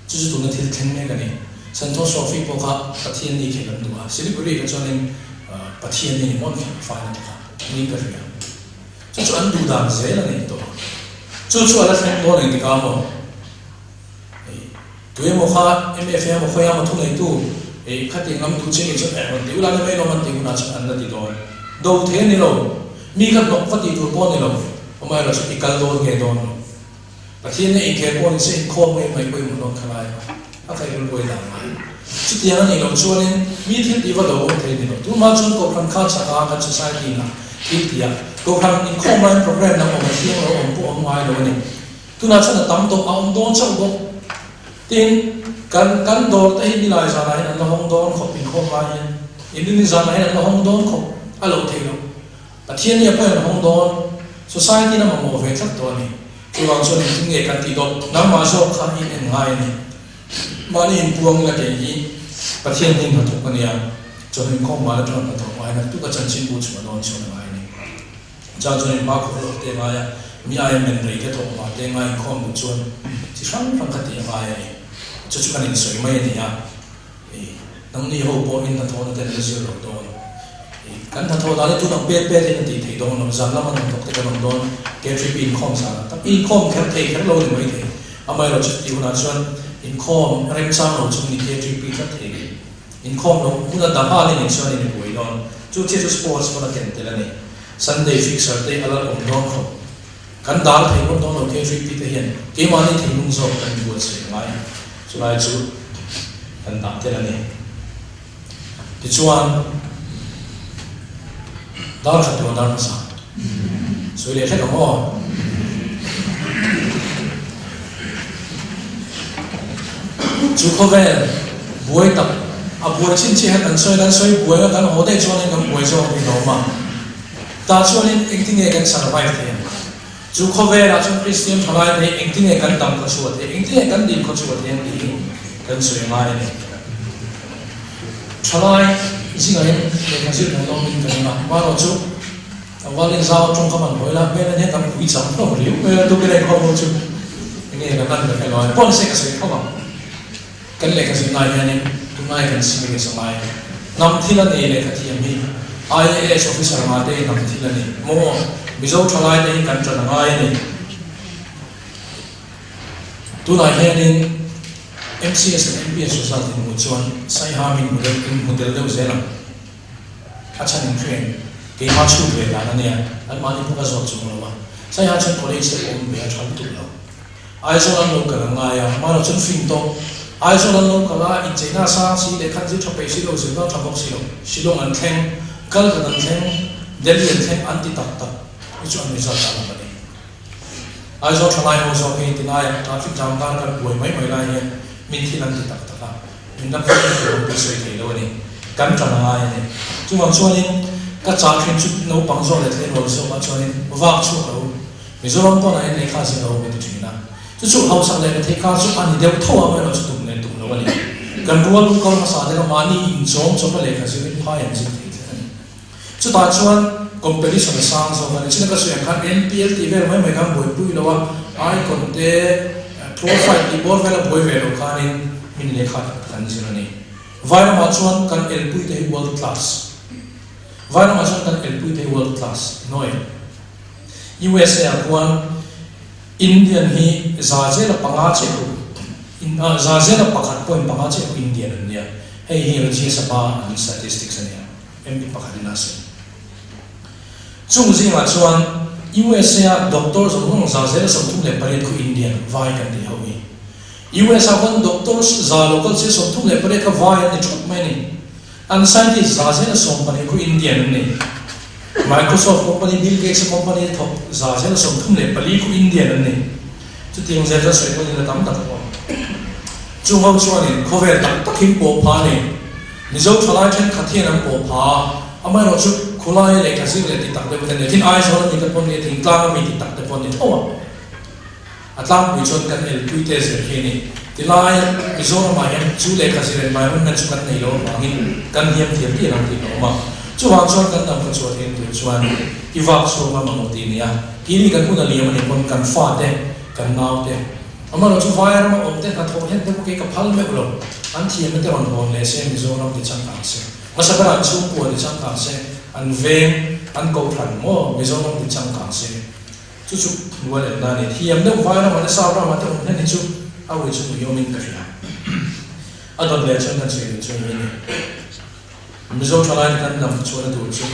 Chu chu tuna thil thleng mek a ni. Santosh Trophy pawh kha Pathian ni khelh an duh a, Siliguri kha chuanin Pathian ni emaw an khelh fai na tak a niin ka hria. Chu chu an duh dan zel a nei tawh a. Chu chu a la thleng dawn engtik ah maw? Hei tu emaw kha MFA emaw khawi emaw thuneitu hei khatiang lam duh che ni chuan eh rawn ti ula ni mai lawm an tih hunah chuan an la ti dawn. Do thei a ni lo. Mi kha hnawk va tih tur pawh a ni lo. Amaherawhchu i kal dawn nge dawn lo. Pathian na inkhel pawh ni se inkhawm ngei mai pawimawh dawn kha lai a kaihrawn buai dan mai. Chutiang a nih loh chuanin mi thil tih va do awm thei ni lo. Tunhma chuan Kohhran kha chak a kan society in a thil tih a, Kohhran inkhawm laiin program dang awm a thiang lo awm pawh awm ngai lo a ni. Tunah chuan a tam tawh a awm dawn chauh bawk. Tin, kan kan dawr te hi nilai zanah hian an la hawng dawn khawp inkhawm lai hian inrini zanah hian an la hawng dawn khawp a loh theih loh. Pathian nia pawhin an hawng dawn, society in a mamawh ve tlat tawh a ni. Chuvang chuan engtin nge kan tih dawt? Nangmah zawk kha i en ngai a ni. Mahni inpuang ila kei hi Pathian hnin hnathawk a nia, chuan inkhawm mal atanga hnathawk ngai naktuk a chanchinbu chhuah dawn chuan a ngai a ni. Chang chuan inhma khawh lawk te ngai a, mi aia men rei te thawk hma te ngai inkhawm duh chuan chi hrang hrang kha tih a ngai a ni. Chu chu kan insawi mai a ni a. Nangni ho pawh in hnathawhna te an la zir lo dawn. Kan hnathawh dan hi tun ang pet pet in a tih theih dawn lo. Zan lama hnathawk te kan awm dawn. KTP inkhawm zan ang tak. Inkhawm kher thei kher lo ni mai thei. Amaherawhchu chutih hunah chuan inkhawm remchang lo chung ni KTP tlat thei ni. Inkhawm lo hun a dang a ni chuan in buai dawn. Chu thil chu sports pawn a ken tel a ni. Sunday fixer te a lal awm dawn khawp. Kan dal thei ngawt dawn lo KTP te hian keimahni thinlung zawk kan inbuatsaih ngai. Chulai chu kan dah tel a ni. Tichuan, dar khat tur dar hmasa. Sawi leh hlek ang aw. Chu khawvel buai tak, a buai chin chiah hian kan sawi kan sawi buai a, kan haw daih chuanin kan buai zawk a ni hlawm a. Tah chuanin engtinge kan survive thei ang? Chu khawvelah chuan Kristian thalai te hi engtinge kan dam khaw chhuah theih, engtinge kan din khaw chhuah theih ang tih hi kan sawi ngai a ni. Thalai zingah hian lehkha zir hmuh nawmin ka ring a, amaherawh chu tlangval in zau atawng kha man hawi la, hmel en hian kan pui chang hlawm riau mai a, tukin engkhaw pawh chu enge kan lan ka hre lo a, pawh nise ka sawi khawp ang. Kan lehkha zirna hianin tunlai kan serious a ngai. Hnam thil a nei lehkha thiam hi IAS officer nga te hi hnam thil a ni maw? Mizo thalai te hi kan tan a ngai a ni. Tunah hianin MCS leh MPS result in hmuh chuan Saiha min hmu deuh in hmu tel deuh zel ang. A chhan in hriat keimah chhut ve dan a nia, anmahni pawh ka zawt chung lo a. Saiha chuan college te pawh awm ve a tha lutuk lo. Aizawl an lo kal a ngai a, mahlo chuan fing tawh. Aizawl an lo kal a, incheina a sang si, lehkha an zir tha peih si lo, zirna tha bawk si lo. Shillong an thleng, Calcutta an thleng, Delhi an thleng an ti tak tak hi chu an result a lang a ni. Aizawl thalai ho zawk hi tilaiah traffic jam kar kan buai mai mai lai hian min thil an ti tak tak a, min la phur tur an pui sawi thei lo a ni. Kan tan a ngai a ni. Chuvang chuanin ka chah thin chu naupang zawk leh tleirawl zawkah chuanin vak chhuak lo. Mizoram pawnah hian lehkha zir lo ka ti thin a, chu chu hausak leh rethei kar chu a ni deuh tho a, amaherawh chu tum leh tum lo a ni. Kan rual u kal hmasa te kha mahni inchawm chawpa lehkha zirin phai an zir thei tlat a ni. Chutah chuan competition a sang zawk a ni. China ka sawi ang khan NPL tih vel mai mai khan buaipui lo a, icon te, pro fight tih bawr vel a buai ve lo khanin min lehkha tak tak an zir a ni. Vairamah chuan kan elpui te hi world class. Vairamah chuan kan elpui te hi world class. Noi. USA ah khuan Indian hi za zela panga chiah ru za zela pakhat point panga chiah ru Indian an nia. Hei hi Rajya Sabha an statistics a nia, MP pakhat in a sawi. Chung zingah chuan USA ah doctor zawng zawng za zela 38 khu Indian, vai kan tih ho hi. US ah khuan doctor za local se 38 kha vai an ni thawt mai a ni. An scientist za zela 12 khu Indian an ni. Microsoft company, Bill Gates a company a thawk za zela 34 khu Indian an ni. Chutiang zel chuan sawi pawhin a tam tak a awm. Chung ho chuanin khawvel tak tak hi pawh pha a ni. Mizo thalai thenkhat hian an pawh pha a, amaherawhchu khulai lehkha zir leh ti tak deuh te an ni. Tin Aizawl a mi te pawh an ni a, thingtlang a mi ti tak te pawh an ni tho a. A tlangpui chuan kan elpui te zir hi a ni. Tilai Mizoramah hian chu lehkha zir environment chu kan nei lo avangin kan hniam thiam tih ang tih a awm a. Chuvang chuan kan dam kha chhuah theih tur chuan i vak chhuak ngam ang aw tih a ni a. Keini kan hun a liam a nih pawn kan fate, kan naute, amaherawh chu vai rama awm te hnathawh hlen te pawh kei ka phal meuh lo. An thiamna te rawn hawn leh se Mizoram ti changkang se. Hmasa berah an chhungkua ti changkang se, an veng, an kohhran maw Mizoram ti changkang se. Chu chu hnuai leh na ni. Thiam deuh vai ramah te sap ramah te awm hlen hi chu a ui chu ui awmin ka hria. A dawt leh chuan kan sawi duh chu hei ni. Mizo thalai te kan dam chhuahna tur chu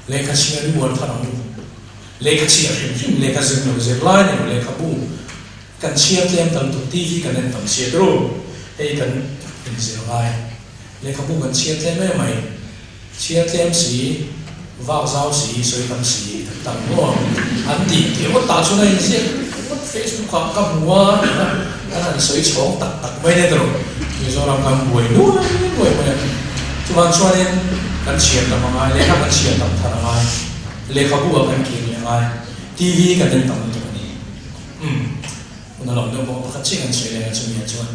lehkha chhiar hi uar thar ang u. Lehkha chhiar hrim hrim, lehkha zir lo zir lai ni lo lehkhabu kan chhiar tlem tam tuk, TV kan en tam chhiat ru. Hei kan inzir ngai. Lehkhabu kan chhiar tlem em mai. Chhiar tlem si, vak zau si, sawi tam si kan tam maw? An tih tih ngawt tah chuan a inziak ngawt Facebook ah ka hmu a tih kha an han sawi chhawng tak tak mai nia tawrh. Mizoram kan buai nuai nuai mai a. Chuvang chuanin kan chhiar tam a ngai, lehkha kan chhiar tam thar a ngai, lehkhabu ah kan kir leh a ngai, TV kan en tam lutuk a ni. Umm, hun a lo deuh bawk a, pakhat chiah kan sawi leh a chumi ah chuan.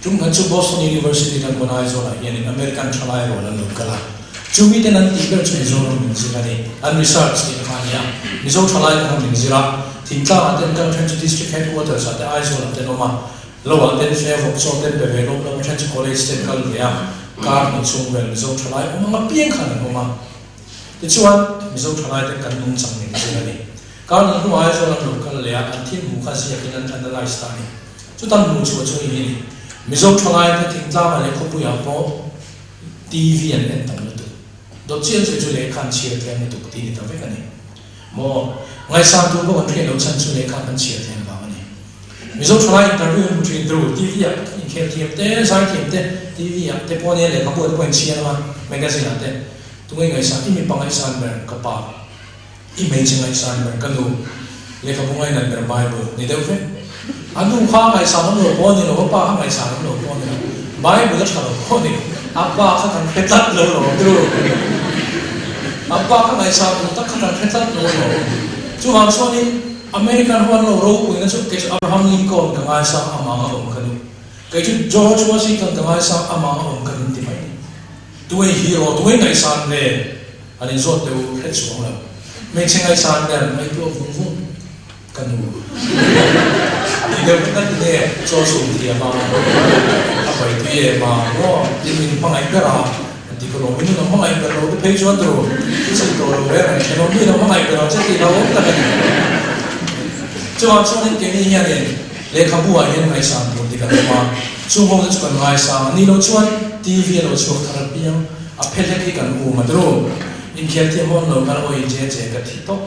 Tum khat chu Boston University tan pawn Aizawlah hianin American thalai rual an lo kal a. Chu miten an tih ber chu Mizoram min zir a ni. An research tih kha a ni a. Mizo thalai te kha min zir a. Thingtlangah ten kal then chu District Headquarters ah te Aizawlah ten awm a. Lo ah ten fe vawk chaw ten pe ve lawm lawm a then chu college ten kal ve a. Kar hnih chhung vel Mizo thalai awm ang apiang khan an awm a. Tichuan Mizo thalai ten kan nungchang min zir a ni. Kar hnih hnuah Aizawl an lo kal leh a, an thil hmuh kha ziakin an analyse ta a ni. Chutan hmuh chhuah chu hei hi a ni. Mizo thalaite thingtlangah leh khawpuiah pawh TV an en tam lutuk. Dawt chian chu chu lehkha an chhiar tlem lutuk tih ni ta vek a ni. Maw? Ngaihsan tur pawh kan hriat loh chhan chu lehkha kan chhiar tlem vang a ni. Mizo thalai interview an hmu thin ru, TV ah inkhel thiam te, zai thiam te, TV ah te pawh nia lehkhabu ah te pawh in chhiar ang a, magazine ah te. Tunge ngaihsan? I mipa ngaihsan ber ka pa, i hmeichhe ngaihsan ber ka nu, lehkhabu ngainat ber Bible ni deuh vek. A nu kha ngaihsan awm lo pawh a ni lo, a pa kha ngaihsan awm lo pawh a ni lo, Bible a tha lo pawh a ni lo, a pa kha kan hre tlat lo lo tru. A pa kha ngaihsan duh tak kha kan hre tlat lo lo. Chuvang chuanin American ho an lo ropuina chu kei chu Abraham Lincoln ka ngaisang amang a awm ka duh. Kei chu George Washington ka ngaisang amang a awm ka ding ti mai ni. Tunge hero, tunge ngaihsan ve an inzawt deuh hret chuang lo. Hmeichhe ngaihsan ber ngaihtuah vung vung ka nu. Ti deuh vek a ti nge chaw chhum thiam a, a pai tui em a, maw tin min hmangaih ber a, an ti ka lawm. Min nun a hmangaih ber lo te phei chuan tur chhi tawh lo reng ang thenawm mi in a hmangaih ber ang che tih hlauhawm tak a ni. Chuvang chuanin keini hianin lehkhabu ah hian ngaihsan tur dik an awm a. Chung ho te chu kan ngaisang a, ni lo chuan TV a lo chhuak thar apiang a phe hlek hi kan um a tru. Inkhel thiam hawn lo kan awi je je ka thi tawp.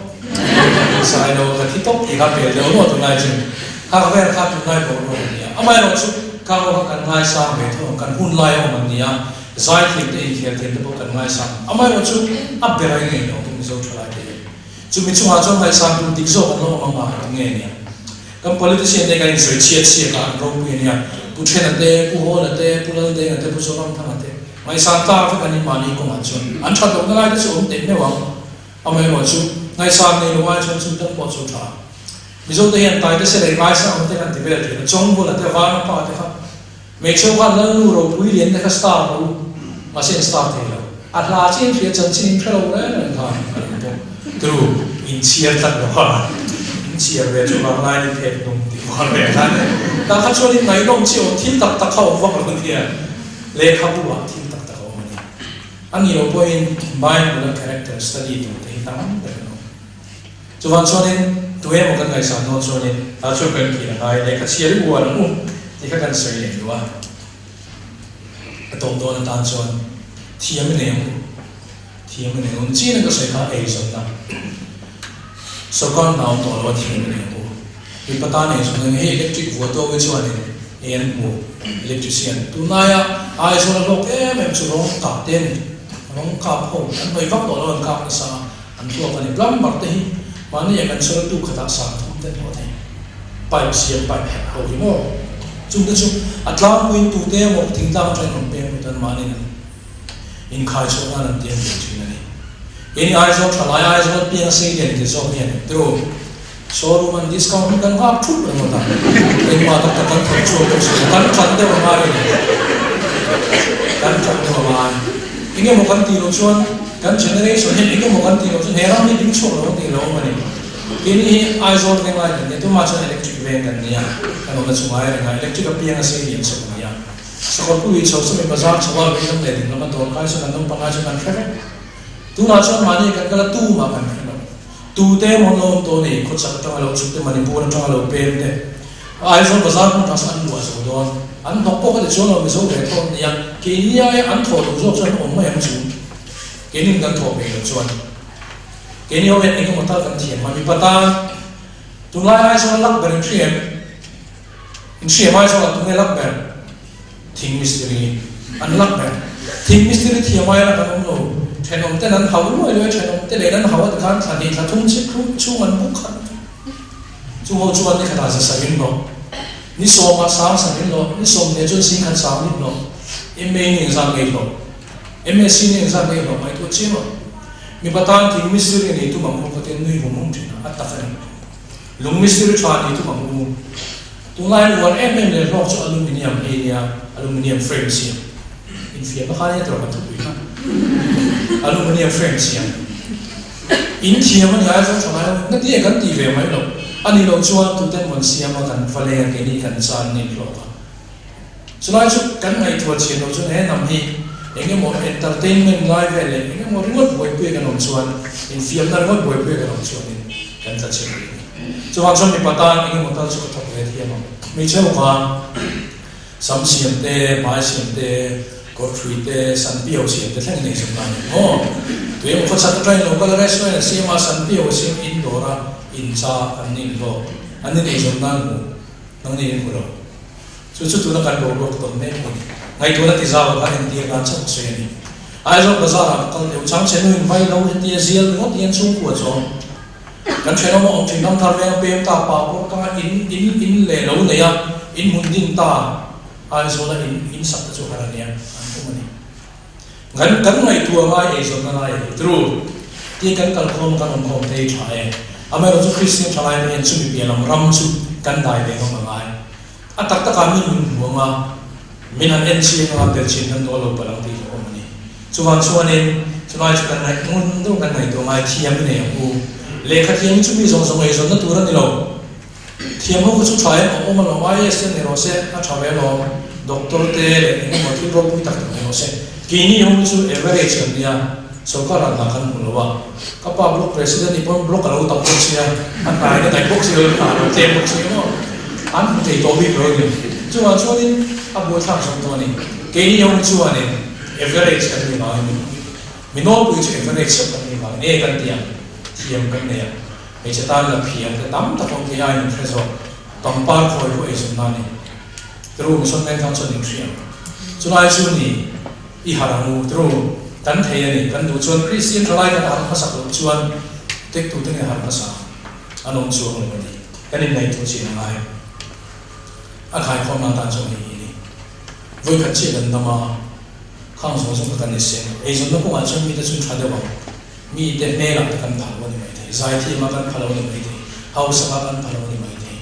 Insai lo ka thi tawp tih kha pel deuh ruah tunlai chu. Kha ka vel kha tunlai bawk ruah a ni a. Amaherawh chu kha ho kha kan ngaisang ve thung ang, kan hun lai a awm an ni a, zai thiam te inkhel thiam te pawh kan ngaisang. Amaherawh chu a ber a ngei lo Mizo thalai te hi. Chumi chungah chuan ngaihsan tur dik zawk an lo awm ang a, nge nia. Kan politician te kan insawi chhiat chhiat a, an ropui a nia. Pu Thena te, Pu Hawla te, Pu Laldenga te, Pu Zoramthanga te ngaihsan tlak vek an in mahni kawngah chuan an that lohna lai te chu awm teh meuh ang. Amaherawh chu ngaihsan nei lo ai chuan chu tan pawh chu tha. Mizo te hian Taite Selei ngaisang te kan ti vel thin a, Chawngbula te, Vanapa te kha Hmeichhe khan Lalnu ropui lian te kha star lo mahse an star thei lo. A hla chi an hria chanchin in hre lo reng reng khan a lo pawh tru in chhiar tlat lo a, in chhiar ve chu vanglai ni phek hnung tih kual ve khan tah kha chuan in ngaihnawm chi awm thil tak tak kha awm vak lo nia lehkhabu ah thil tak tak a awm a ni. A ni lo pawhin Bible a character study tur te hi tam ber an awm. Chuvan chuanin tu emaw kan ngaihsan dawn chuanin tah chuan kan kir a ngai lehkha chhiar i uar ang u tih kha kan sawi leh duh a. A tawp dawn atan chuan thiam i nei ang u, thiam i nei ang u. Chin a ka sawi kha eizawnna sawrkar hna awm tawh lo a thiam i nei ang u. Mipa tan eizawnna eng hei electric vuah tawk hi chuanin ei an hmu electrician. Tunlaia Aizawl a hlawk em em chu rawng kap te a ni. Rawng kap ho an hnawih vak tawh lo an kap nasa a. An thluak a ni. Plumber te hi mahni ah kan sawi tu khatah 30 te hlawh thei. Pipe siam, pipe herh ho hi maw? Chung te chu a tlangpuiin tute emaw thingtlang atangin rawn peng lut an mahni an inkhai chhuah nan an tiam ve thin a ni. Keini Aizawl thalai Aizawl piang sei lian ti zawk hian tru showroom an discount hi kan nghak thup ringawt a, engmah tak tak kan thawk chhuak bawk si lo, kan that deuh a ngai a ni. Kan that deuh a ngai. Engemaw kan tih loh chuan kan generation hian engemaw kan tih loh chuan he ram hi ding chhuak lo an tih lo awm a ni. Keini hi Aizawl veng lai kan nia, tumah chuan electric veng kan nia, kan awmna chu ngai reng a, electric apiang a sei lian chawp a nia. Sakawrpui chho chu mi bazar chho a vei lam leh ding lama dawr kai chuan an naupang lai chuan kan hre vek. Tunah chuan mahni kan kal a tumah kan hre lo. Tute emaw an lo awm tawh a ni, khawchhak atanga lo chhuk te, Manipur atanga lo pem te, Aizawl bazar hmun tang sawn an luah zo dawn. An hnawk pawh ka ti chuang lo, Mizo ve tho an ni a, keini aia an thawh duh zawk chuan an awm mai ang chu. Keini kan thawh ve loh chuan keini ho hian engemaw tal kan thiam a, mipa tan tunlai Aizawl lak ber in hria em? In hria em Aizawl ah tunge lak ber? Thing mistiri an lak ber. Thing mistiri thiam aia lak an awm lo. Thenawm ten an hau luai luai, thenawm te len an hau a tikhan thla hnih thla thum chhip chhung an buk khat. Chu ho chuan ni khatah za sarin hlawh, ni sawmah sang sarin hlawh, ni 10 chuan 10,000 sang rin hlawh, MA ni engzat ngei hlawh, MSc ni engzat ngei hlawh ngaihtuah chiang lo. Mipa tan thing mistiri ni tum ang u ka tia nui hum hum thin a, a tak a ni. Lung mistiri tha ni tum ang u. Tunlai uar em em leh hlawk chu aluminium hei nia, aluminium frame siam. Infiamna kha nia tawrh kan thupui kha. Aluminium frame siam. In thiam a ni ai chuan tha ngai lo, na ti e kan ti ve mai lo. A nih loh chuan tuten rawn siam a kan va leng a keini kan chan nih hlawk a. Chulai chu kan ngaihtuah chhiat loh chuan he hnam hi eng emaw entertainment lai vel leh eng emaw ringawt buaipui kan awm chuan, infiamna ringawt buaipui kan awm chuanin kan tla chhe thei a ni. Chuvang chuan mipa tan eng emaw tal chu ka thawk ve thiam ang. Hmeichhe ho khan sam siam te, hmai siam te, kawr thui te, san piau siam te thleng nei zawk nan maw? Tui emaw khawchhak atangin lo kal a restaurant a siam a, san piau a siam in dawr a, in cha an nin hlawk. An ni nei zawk nan hmu, nang ni in hmu lo. Chu chu tuna kan boruak tawn mek a ni. Ngaihtuahna ti zau ah khan entir nan chauh ka sawi a ni. Aizawl bazar ah ka kal deuh chang che nu in vai lo hetia zial ringawt hian chhungkua chawm kan thenawm a awm thin ram thar veng a pem ta pa pawh kanga in in in leh lo nei a in hmun din ta Aizawl a in in sak te chu har a nia an tum a ni. Kan kan ngaihtuah ngai eizawnna lai a ni tru. Tia kan kalkhawm kan awm khawm te hi tha e. Amaherawhchu Kristian thalai te hian chumi piah lam ram chu kan dai ve ngam a ngai. A tak takah min hun hmu anga min han en chiang anga bel chin kan dawl lo palh ang tih hlauhawm a ni. Chuvang chuanin chulai chu kan ngaih ngun deuh kan ngaihtuah ngai thiam i nei ang u. Lehkha thiam hi chumi zawng zawng eizawnna tur a ni lo. Thiam ho kha chu tha em a awm alawm, IAS te ni rawh se, a tha ve alawm, doctor te leh eng emaw thil ropui tak tak ni rawh se. Keini ho hi chu average kan nia, sorkar ah hna kan hmu lo a, ka pa block president nih pawn block a lo tam bawk sia, a hna in a daih bawk si lo, hna a lo tlem bawk si emaw an hmu thei tawh bik lo a ni. Chuvang chuanin a buaithlak zawk tawh a ni. Keini ho hi chuanin average kan ni vangin mi nawlpui chu average chauh kan ni vangin e kan ti ang, thiam kan nei ang. Hmeichhe tan la phiang te tam tak awm thei aiin an hre zawk. Pangpar khawi pawh ei zawm nan i tru Mission Vengthlang chuan in hria. Chulai chu ni i harh ang u tru kan thei a ni. Kan duh chuan Kristian thalai kan harh hmasak loh chuan tek tute nge harh hmasa an awm chuang lo a ni. Kan inngaihtuah chin a ngai. A khaikhawmna atan chuan hei hi a ni. Vawikhat chiah kan dam a, khang zawng zawng kha kan ni seng lo. Eizawnna kawngah chuan mite chu tha deuh ang. Mite hmelah te kan phalo a ni maithei, zaithiamah kan phalo a ni maithei, hausakah kan phalo a ni maithei,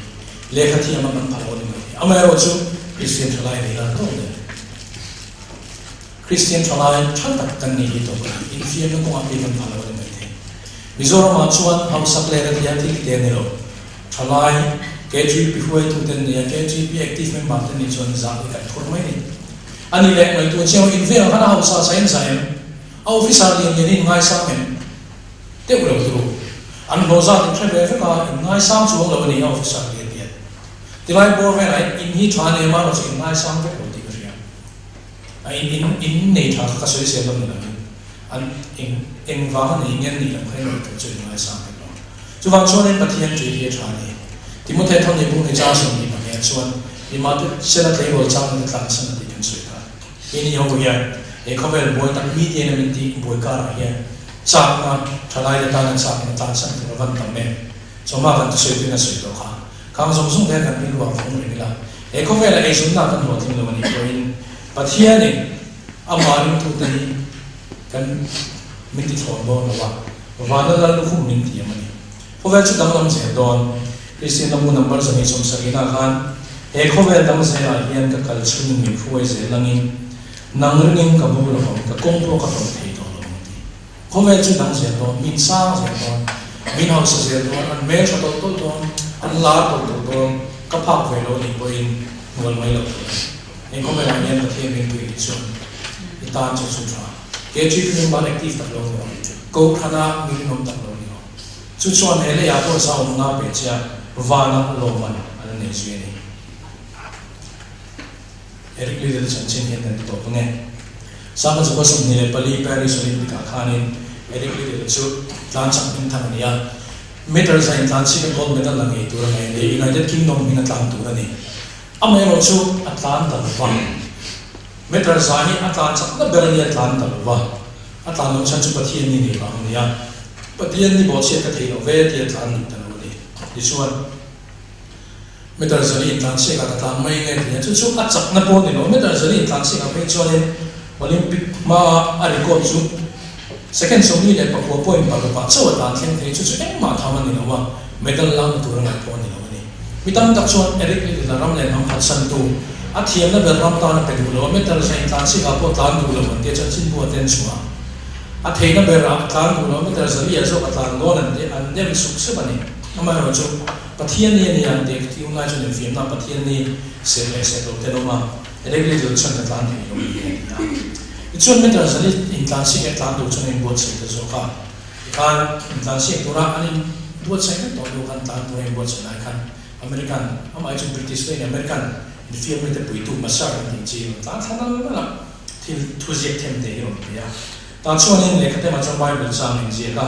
lehkhathiamah kan phalo a ni maithei. Amaherawhchu Kristian thalai nei lan tawk le. Kristian thalai tha tak kan nih hi tawk a ni. Infiamna kawngah phei kan phalo a ni maithei. Mizoramah chuan hausak leh rethei thil te a ni lo. Thalai KGP hruaitute an ni a, KGP active member te nih chuan zah hi kan phur mai a ni. A nih leh ngaihtuah chiang infiam ang khan a hausa sa in zah em? A officer lian lian in ngaisang em? Deuh lo turu. An hlawh zat in hre ve vek a, in ngaisang chuang lo a ni a officer lian lian. Tilai bawr velah hian in hi tha nei emaw chu in ngaisang vek lo tih ka hria. A in in in nei tha kha ka sawi sel lo ni lovin an eng eng vang a nei nge an nih loh kha in ngaihtuah chu in ngaisang vek lo. Chuvang chuanin Pathian tui hi a tha a ni. Timothy thawn ni bung ni chang 22 ah chuan Mimate sela tleirawl chang na te tlansan a tih kan sawi kha. Keini ho hian he khawvel buai tak mi te ina min tih buai karah hian chakna thalai te tana chakna tlansan tur a van tam em? Chawhma kan thusawi tuin a sawi tawh kha. Khang zawng zawng te hian kan rilru ah vawng reng ila. He khawvela eizawnna kan hlawhtling lo a nih pawhin Pathianin amah ringtute hi kan min ti thlawn dawn lo a, vana lal lukhum min tiam a ni. Khawvel chu danglam zel dawn. Kristian lambu number 270 khan he khawvel dang zelah hian ka kal chhungin min hruai zel angin nang ringin ka bo lo ang, ka kawng pawh ka hlawh thei tawh lo ang ti. Khawvel chu dang zel dawn, min sang zel dawn, min hausa zel dawn, an hmel tha tawlh tawlh dawn, an lar tawlh tawlh dawn, ka phak ve lo nih pawhin hnual mai loh tur a ni. Eng khawvelah hian Pathian ringtu i tih chuan i tan chu chu tha. KGP member active tak lo ni awm, Kohhrana mi rinawm tak lo ni awm. Chu chuan he leiah pawh zauhna pe che a, vana lawmman a la nei zui a ni. Eric Liddell chanchin hian kan ti tawp ang e. Sangha Chakua 24 Paris Olympic ah khanin Eric Liddell chu tlan chak hming thang a ni a. Meter za intlan chik a gold medal la ngei tur a ngaih a ni. United Kingdom hming a tlan tur a ni. Amaherawh chu a tlan ta lo va. Meter za hi a tlan chakna ber a ni a tlan ta lo va. A tlan loh chhan chu Pathian ni nei vang a ni a. Pathian ni bawhchhiat ka thei lo ve tia tlan duh ta lo a ni. Tichuan, meter zali intlansiakah ka tlan mai nge tia chu chu a chakna pawh a ni lo. Meter zali intlansiakah phei chuanin Olympic hmaa a record chu second 49 point parukah chauh a tlan thleng thei. Chu chu engmah tham a ni lo a, medal lakna tur a ngaih pawh a ni lo a ni. Mi tam tak chuan Eric Liddell-a ram leh hnam phatsantu, a thiamna ber ram tan a pe duh lo a, meter za intlansiakah pawh tlan duh lo an tia chanchinbu a ten chhuah a. A theihna berah a tlan duh lo, meter zali ah zawk a tlan dawn an ti, an dem sup sup a ni. Amaherawhchu, Pathian ni a ni ang tih ka ti hunlai chuan infiamna Pathian ni serh leh serh lo te an awm a, Eric Liddell chuan ka tlan thei lo ni a ti a. Tichuan meter zali intlansiak leh tlan duh chuan a inbuatsaih ta zawk a, tikhan intlansiak tura an in. buatsaih vek tawh hnu khan tlan tur a inbuatsaih lai khan American, amah hi chu British daih a ni, American infiam mite puitu Masar an tih chi rawn tlan thla nal nal a, thil thuziak them te hi rawn pe a. Tah chuanin lehkha temah chuan Bible chang inziak a,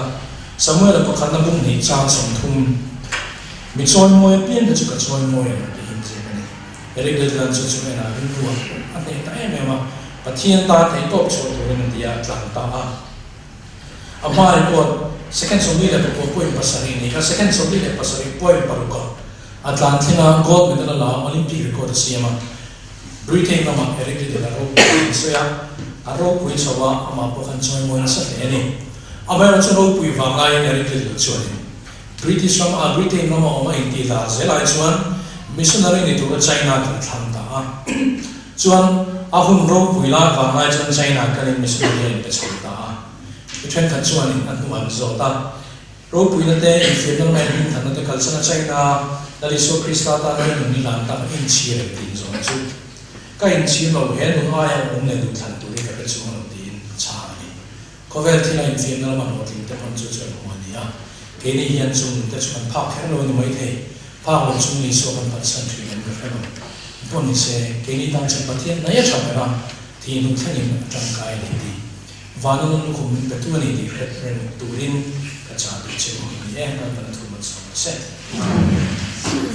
Samuel-a pakhatna bung hnih chang 30, Mi chawimawi apiang te chu ka chawimawi ang tih hi inziak a ni. Eric Little'n chu chu enah rilru a a hneh ta em em a, Pathian tan theihtawp chhuah turin a ti a, a tlang ta a. A hma record, second 49 point 7 ni kha second 47 point 6 ah a tlan thleng a, gold medal a la a, Olympic record a siam a. Britain lamah Eric Liddell a ropui an sawi a, a ropui chho a, amah pawh khan chawimawi nasa hle a ni. Amaherawhchu ropui vang laiin Eric Liddell chuanin British ram a Britain rama awm a intih lar zel ai chuan missionary ni tura China kan thlang ta a. Chuan a hun ropui lai vang lai chuan China kalin missionary a inpe chho ta a. Mi thenkhat chuanin a hnu an zawt a. Ropuina te, infiamna lama inhmingthanna te kalsan a China Lal Isua Krista tana i nun i lan tak inchhir em tiin zawhna chu ka inchhir lo, he nun aia awm leh duhthlan tur hi ka hre chhung lo tiin a chhang a ni. Khawvel thila infiamna lama hlawhtling te pawn chu chu an hmu a ni a, keini hian chung nun te chu kan phak kher lo a ni maithei, phak lo chung Isua kan phatsan thin em ka hre lo. Pawh ni se, keini tan chuan Pathian hnaih a tha ber a, thih hnu thlengin a tangkai a ni tih. Vana nun lukhum min petu a ni tih hret reng turin ka chah duh che u a ni e, Lalpan a thu malsawm se. Amen.